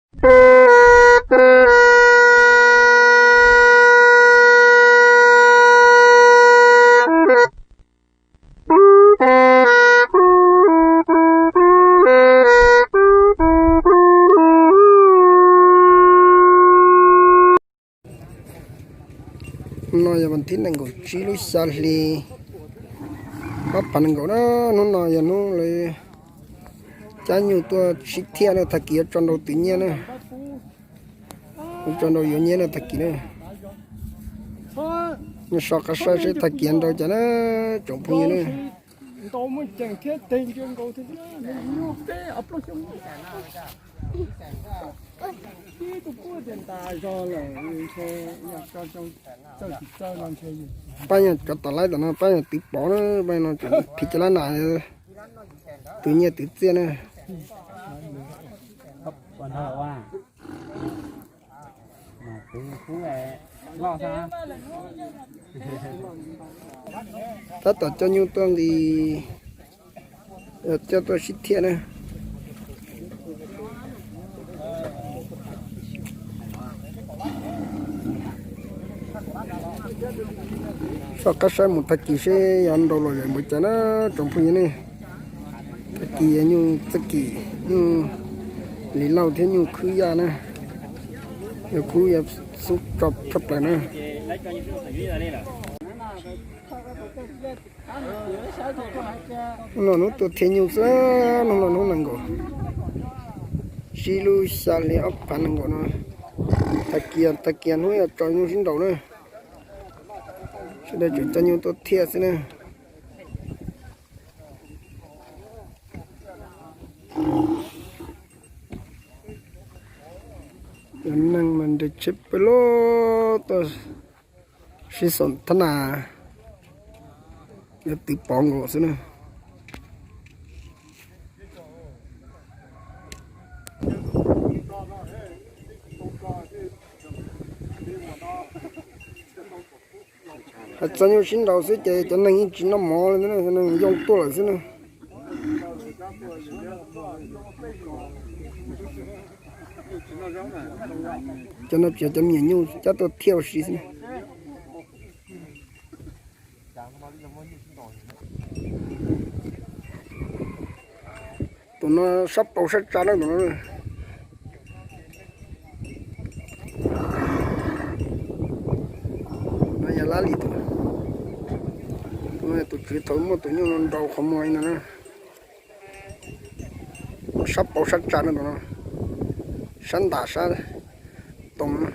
No yog vas thib nees nkaum tsib lub xya hli ob phav nees nkaum na. Hnub no yog hnub lawv cab nyuj tuaj sib thiaj na, tag kis yuav tso nrau twv nyiaj na. Yuav tso nrau yuav nyiaj na tag kis na. Nyob so qab saib seb tag kis nrau cas na, tsoom phooj ywg na. Pab yog cov tom laib tom no pab yog twv pov na, pab no tseem phiv cov lab nas, twv nyiaj twv txiaj na. Tab tom coj nyuj tuaj nqis, coj tuaj sib thiaj na. Soj qab saib mus tag kis seb yog nrau los yog npaum cas na, tsoom phooj ywg ne. Tag kis yog nyuj txoj kev, nyuj li lauj thiab nyuj khwb yaj na. Yog khwb yaj xub tso tshaj plaws na. Hnub no hnub tuaj thiaj nyuj xwb, hnub no hnub nees nkaum tsib lub xya hli ob phav nees nkaum no. Tag kis tag kis hnub yog tso nyuj sib nraus na. Sawv daws tseem coj nyuj tuaj thiaj xwb na. Cov neeg mas nres tsheb pawg lug tuaj sib xom thab nas, yuav twv pov nkaus xwb na. Hais txog nyuj sib nraus xwb ces cov neeg yeej tsis noj mov li, cov neeg yoo tuaj lawm xwb na. Cov no tsis yog cov me nyuam nyuj cab tuaj thiaj ua si xwb na. Tus no sab paus sab tsa na tus no. No yog Lab Lis tus, tus no tus tswv thaum muaj tus nyuj no nrau qhov muag li no na. Sab paus sab tsa no tus no, sab ntam sab toos no.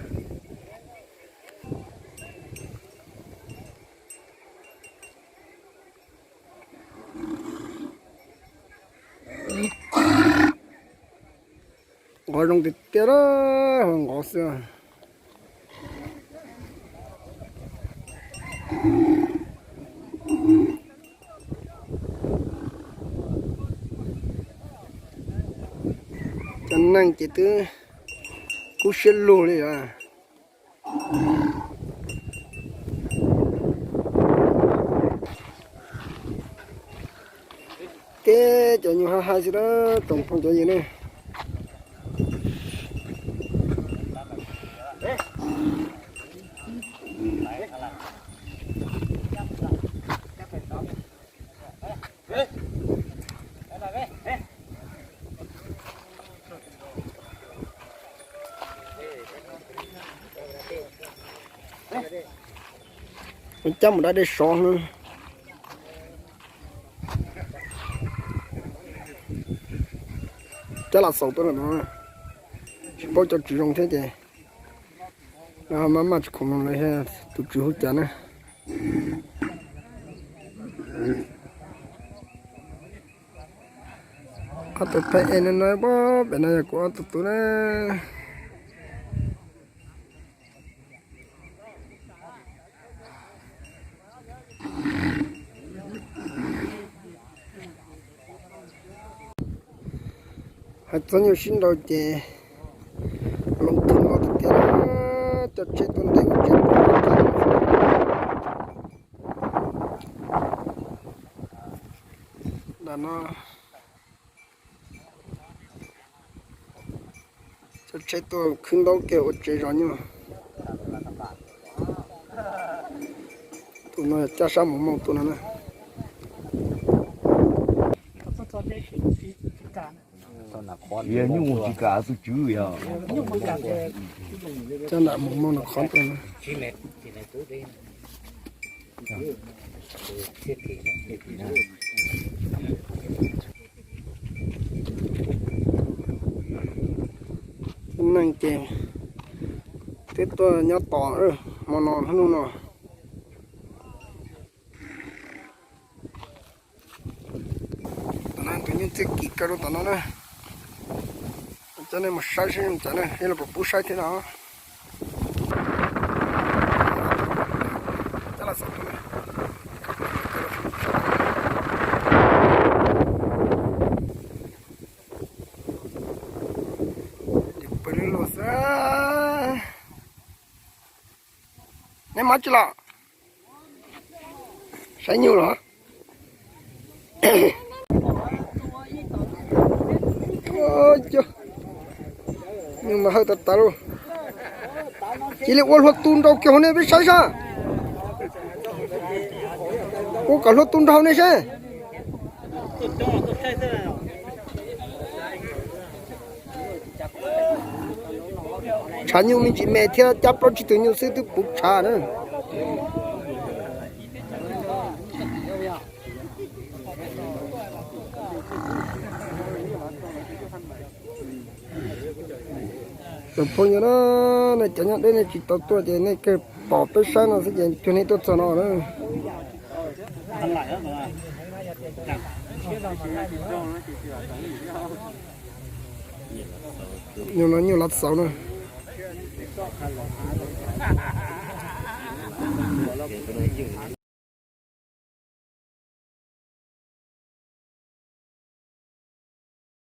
Nqov zoo tiag tiag, nqov xwb. Cov neeg ces twb kub siab lug li os. Teb cov nyuj hab hais xwb dab tsoom phooj cov ywg ne. Cab mus dab dej sov no. Cab lam xaus tuaj lawm no. Tsis paub cov tswv zoo thiab ces maj maj tsis khoom no lawv tus tswv hu cas na. Ob tug phab ej no no pab pem no yog kuv ob tug tub na. Hais txog nyuj sib nraus ces loo thwm los tiag tiag, coj tsheb tuaj ntes ua tsheb pov. Nram no cov Tsheb tuaj khwb ntaub kiag ua tsev zov nyuj. Tus no caj sab mus mooj tus no na. Yog nyuj tsis kam tus tswv yog. Caj nram mus mooj no qhov tus no. Neeg ces twb tuaj nyob tos hmo no hnub no. Tom no tus nyuj txiaj kim kawg rau tom no na. Coj nej mus saib seb zoo cas na, yog los puas pub saib thiab no. Pw lub luag xwb. Nej mob tsi los? Saib nyuj los? Nyuj mas hawj tas tas lauj. Cia li ua hlua tu nrau kiag hauv nej peb saib sab. Ua kom hlua tu nrau nej seb. Tshav nyuj me ntsis me thiab, cab plaub tsib tug nyuj xwb twb puv tshav na. Tus phooj ywg na, nej cov nyob deb nej tsis tau tuaj ces nej kawg pom peb sab no xwb ces cuag nej tuaj txog no na. Nyuj no nyuj lav xauv na.